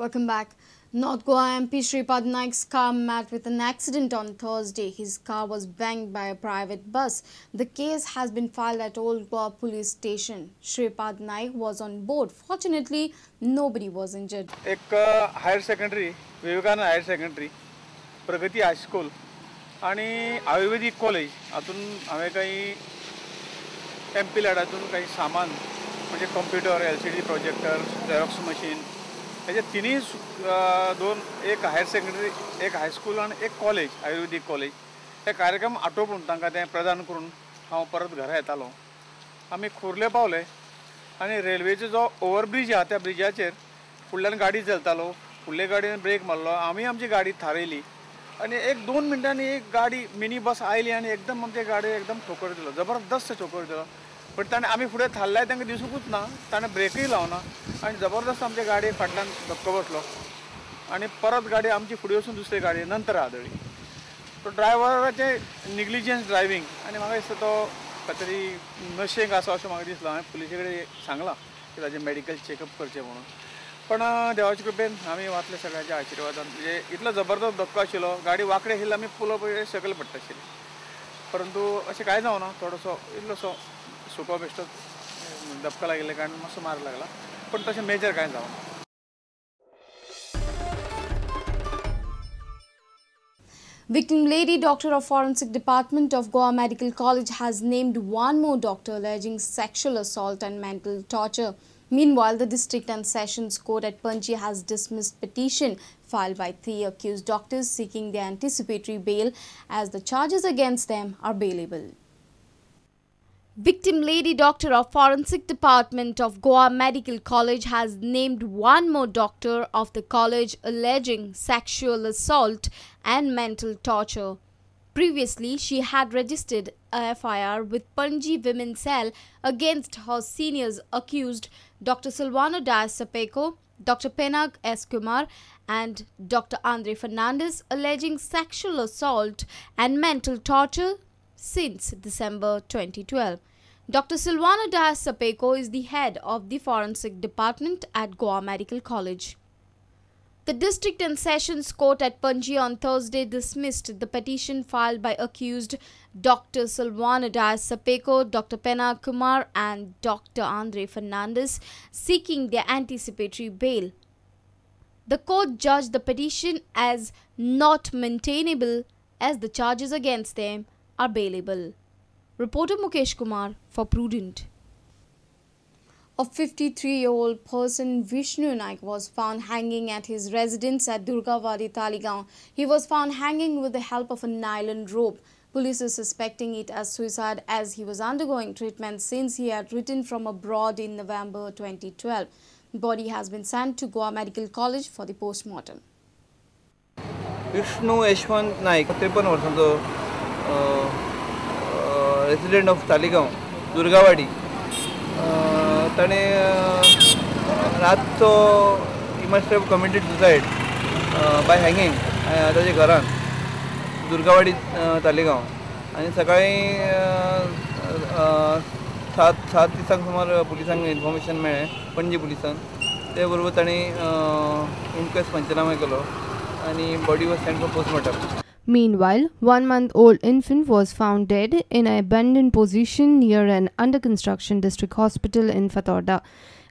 Welcome back. North Goa MP Shripad Naik's car met with an accident on Thursday. His car was banged by a private bus. The case has been filed at Old Goa Police Station. Shripad Naik was on board. Fortunately, nobody was injured. एक higher secondary, Vivekananda higher secondary, Pragati high school आनी आयुर्वेदीक college हातून हांवें काही M P लॅडातून काही सामान म्हणजे computer, LCD projector, xerox machine हेजे तिन्ही दोन, एक हायर सेकंडरी, एक हायस्कूल आनी एक कॉलेज, आयुर्वेदीक कॉलेज, हे कार्यक्रम आटोपून तांकां तें प्रदान करून हांव परत घरा येतालो. आमी खोर्ले पावले आनी रेल्वेचो जो ओवरब्रीज आहा त्या ब्रिजाचेर फुडल्यान गाडी चलतालो, फुडले गाडयेन ब्रेक मारलो, आमी आमची गाडी थारयली आनी एक 2 मिनटांनी एक गाडी मिनी बस आयली आनी एकदम आमच्या गाडयेक एकदम ठोकर दिलो, जबरदस्त ठोकर दिलो. पण ताणें आमी फुडें थारल्यार तांकां दिसूंकूच ना, ताणें ब्रेकूय लावना आनी जबरदस्त आमच्या गाडये फाटल्यान धक्को बसलो आनी परत गाडी आमची फुडें वचून दुसरी गाडी नंतर आदळ्ळी. तो ड्रायव्हराचें निग्लिजन्स ड्रायव्हींग आनी म्हाका दिसता तो खंय तरी नशेंक आसा अशें म्हाका दिसलां. हांवें पुलिसे कडेन सांगलां की ताजें मेडिकल चॅकअप करचें म्हणून, पण देवाचे कृपेन आमी वाचले सगळ्यांच्या आशिर्वादान. म्हणजे इतलो जबरदस्त धक्को आशिल्लो, गाडी वांकडे आशिल्ली, आमी पुलो पळय सकयल पडटा आशिल्ली, परंतु अशें कांय जावना. थोडोसो इल्लोसो सुको बेश्टो धपको लागिल्ले कारण मातसो मार लागला, पण तशें मेजर कांय जावना. Victim lady doctor of Forensic Department of Goa Medical College has named one more doctor alleging sexual assault and mental torture. Meanwhile, the District and Sessions Court at Panaji has dismissed petition filed by 3 accused doctors seeking their anticipatory bail as the charges against them are bailable. Victim lady doctor of Forensic Department of Goa Medical College has named one more doctor of the college alleging sexual assault and mental torture. Previously, she had registered a FIR with Panaji Women's Cell against her seniors accused Dr. Silvano Dias Sapeco, Dr. Penag S. Kumar and Dr. Andre Fernandez alleging sexual assault and mental torture since December 2012. Dr. Silvano Dias Sapeco is the head of the Forensic Department at Goa Medical College. The District and Sessions Court at Panaji on Thursday dismissed the petition filed by accused Dr. Silvano Dias Sapeco, Dr. Penag Kumar and Dr. Andre Fernandez seeking their anticipatory bail. The court judged the petition as not maintainable as the charges against them are bailable. Reporter Mukesh Kumar for Prudent. A 53-year-old person, Vishnu Naik, was found hanging at his residence at Durgawadi, Taligaon. He was found hanging with the help of a nylon rope. Police is suspecting it as suicide as he was undergoing treatment since he had returned from abroad in November 2012. Body has been sent to Goa Medical College for the post-mortem. Vishnu Yashwant Naik, 53 वर्षांचो, resident of Taleigao, Durgawadi. ताणें रातचो he must have committed suicide by hanging ताच्या घरान दुर्गावाडी तालिगांव. आनी सकाळीं 7:30 सुमार पुलिसांक information मेळ्ळें, पणजी पुलिसांक. ते बरोबर तांणी इन्क्वेस्ट पंचनामा केलो आनी body was sent for postmortem. Meanwhile, 1-month-old infant was found dead in an abandoned position near an under-construction district hospital in Fatorda.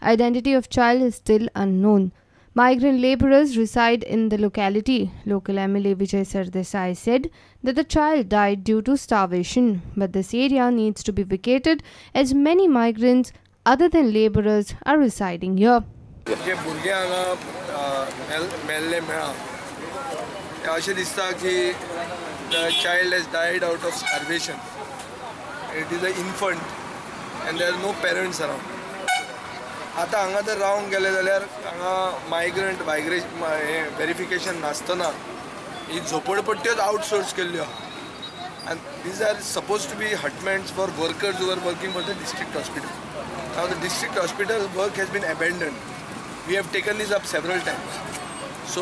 Identity of child is still unknown. Migrant laborers reside in the locality. Local MLA Vijay Sardesai said that the child died due to starvation, but this area needs to be vacated as many migrants other than laborers are residing here. अशें दिसता की the child has died out of starvation. It is a infant and there are no parents around. आतां हांगा जर रावंक गेले जाल्यार हांगा मायग्रंट मायग्रेशन हें वेरिफिकेशन नासतना ही झोपडपट्ट्योच आउटसोर्स केल्ल्यो आनी these are suppose to be hutments for workers who are working for the district hospital. Now the district hospital work has been abandoned. We have taken this up several times. So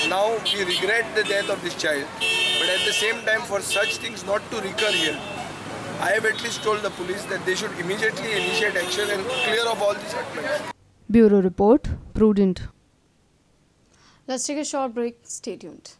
now we regret the death of this child, but at the same time for such things not to recur here, I have at least told the police that they should immediately initiate action and clear off all these hutments. Bureau Report, Prudent. Let's take a short break. Stay tuned.